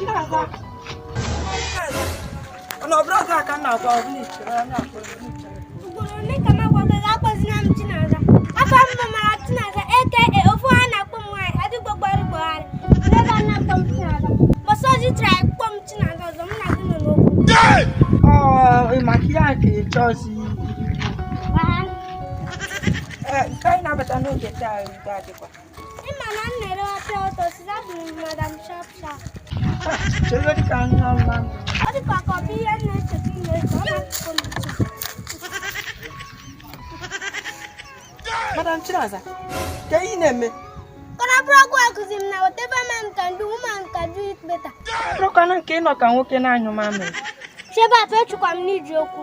Chinaza. Ọ na ọbụrụ ọzọ aka m na-agwa ọ bụla ichere ọ na-akpọ ichere. Ugboro ole ka m agwago gị akpọzina m Chinaza? Afa m bụ Mara Chinaza aka ofu ha na-akpọ m nwaanyị adịgbo gbara gbagharị. N'ebe a na-akpọ m Chinaza. Mbọsị ọzọ ị tụrụ akpọ m Chinaza ọzọ m na gị nọ n'okwu. Ọ maka ihe a ka ị chọzi. Ee, nke anyị na-abata n'oge taa udo adịkwa. Ị ma na m na-ere ọpịa ụtọ si abụ m Madam Sharp Sharp. Chere dị ka nwa mma. Ọ dịkwa ka ọ bụ ihe m na-echeta ị na-eche ọ na-akpọ m Chinaza. Madam Chinaza, ka ị na-eme? Kọrọ bụrụ ọgwụ akụzi m na whatever man can do, woman can do it better. Bụrụkwanụ nke ị nọ ka nwoke na-anyụ mamịrị. Chebe atụ echukwa m n'iji okwu.